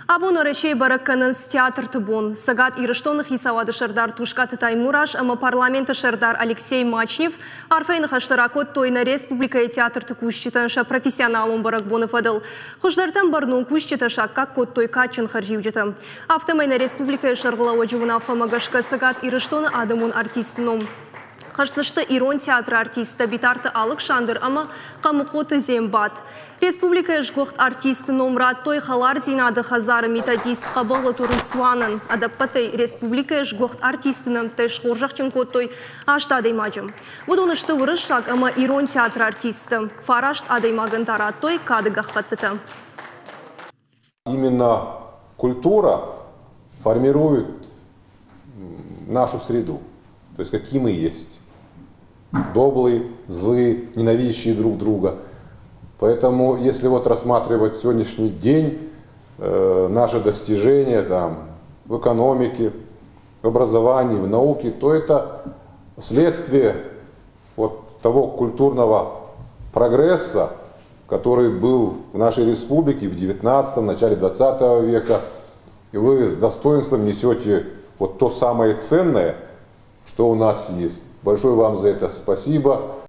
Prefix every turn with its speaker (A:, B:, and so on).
A: Абон Уӕрӕсейы бӕрӕг кӕнынц театрты бон. Цӕгат Ирыстоны хицауады сӕрдар Тускъаты Таймураз ӕмӕ парламенты сӕрдар Алексей Мачнев арфӕйы ныхӕстӕ ракодтой нӕ республикӕйы театрты кусджытӕн сӕ профессионалон бӕрӕгбоны фӕдыл. Хуыздӕртӕн бӕрнон кусджытӕ саккаг кодтой кадджын хӕрзиуджытӕ. Афтӕмӕй нӕ республикӕйы сӕргълӕууӕджы уынаффӕмӕ гӕсгӕ Цӕгат Ирыстоны адӕмон артисты ном хӕсдзысты ирон театры артисттӕ Битарты Алыксандр ӕмӕ Хъамыхъоты Зембат. Республикӕйы сгуыхт артисты ном радтой Хӕлардзинады хӕдзары методист Хъӕбӕлоты Русланӕн. Ӕдӕппӕтӕй республикӕйы сгуыхт артисты нӕмттӕй схорзӕхджын кодтой аст адӕймаджы. Уыдон сты уырыссаг ӕмӕ ирон театры артисттӕ. Фараст адӕймагӕн та радтой кады гӕххӕттытӕ.
B: Именно культура формирует нашу среду, то есть какие мы есть. Добрые, злые, ненавидящие друг друга. Поэтому, если вот рассматривать сегодняшний день, наши достижения там, в экономике, в образовании, в науке, то это следствие вот того культурного прогресса, который был в нашей республике в 19-м, начале 20 века. И вы с достоинством несете вот то самое ценное, что у нас есть. Большое вам за это спасибо.